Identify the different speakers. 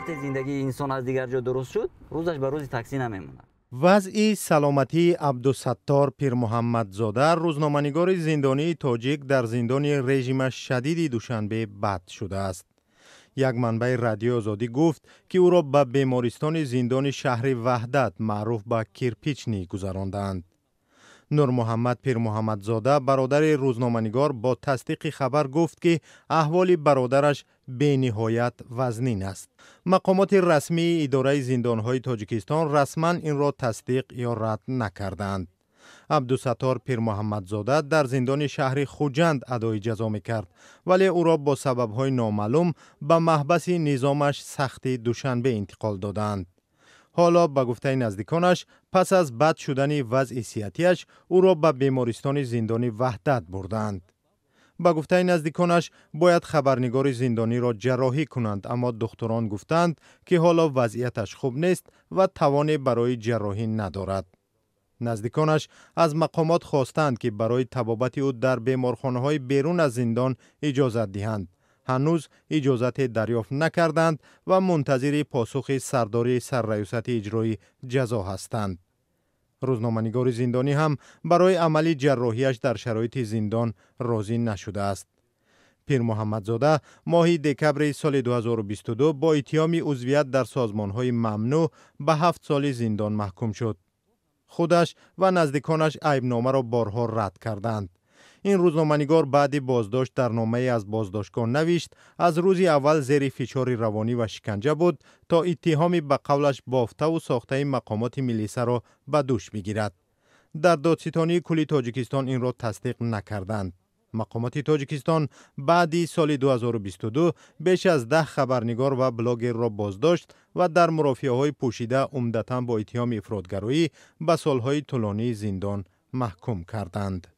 Speaker 1: Вақте зиндагии инсон аз дигар ҷо дуруст шуд, рӯзаш ба рӯзи таксӣ намемонад.
Speaker 2: Вазъи саломатии Абдусаттор Пирмуҳаммадзода, рӯзноманигори зиндонии тоҷик дар зиндони режимаш шадиди Душанбе, бад шудааст. Як манбаи Радиои Озодӣ гуфт, ки ӯро ба бемористони зиндони шаҳри Ваҳдат, маъруф ба Кирпичный, гузарондаанд. Нурмуҳаммад Пирмуҳаммадзода, бародари рӯзноманигор, бо тасдиқи хабар гуфт, ки аҳволи бародараш бениҳоят вазнин аст. Мақомоти расмии идораи зиндонҳои Тоҷикистон расман инро тасдиқ ё рад накардаанд. Абдусаттор Пирмуҳаммадзода дар зиндони шаҳри Хуҷанд адои ҷазо мекард, вале ӯро бо сабабҳои номаълум ба маҳбаси низомаш сахти Душанбе интиқол додаанд. Ҳоло, ба гуфтаи наздиконаш, пас аз бад шудани вазъи сиҳатиаш ӯро ба бемористони зиндони Ваҳдат бурдаанд. Ба гуфтаи наздиконаш, бояд хабарнигори зиндониро ҷарроҳӣ кунанд, аммо духтурон гуфтаанд, ки ҳоло вазъияташ хуб нест ва тавоне барои ҷарроҳӣ надорад. Наздиконаш аз мақомот хостаанд, ки барои табобати ӯ дар беморхонаҳои берун аз зиндон иҷозат диҳанд. Ҳанӯз иҷозате дарёфт накарданд ва мунтазири посухи сардори сарраёсати иҷрои ҷазо ҳастанд. Рӯзноманигори зиндонӣ ҳам барои амали ҷарроҳиаш дар шароити зиндон розӣ нашудааст. Пирмуҳаммадзода моҳи декабри соли 2022 бо иттиҳоми узвият дар созмонҳои мамнӯъ ба 7 соли зиндон маҳкум шуд. Худаш ва наздиконаш айбномаро борҳо рад карданд. Ин рӯзноманигор баъди боздошт дар номае аз боздоштгоҳ навишт, аз рӯзи аввал зери фишори равонӣ ва шиканҷа буд, то иттиҳоми ба қавлаш бофтаву сохтаи мақомоти милисаро ба дӯш бигирад. Дар Додситонии кулли Тоҷикистон инро тасдиқ накарданд. Мақомоти Тоҷикистон баъди соли 2022 беш аз 10 хабарнигор ва блогерро боздошт ва дар мурофиаҳои пӯшида умдатан бо иттиҳоми ифротгароӣ ба солҳои тӯлонии зиндон маҳкум карданд.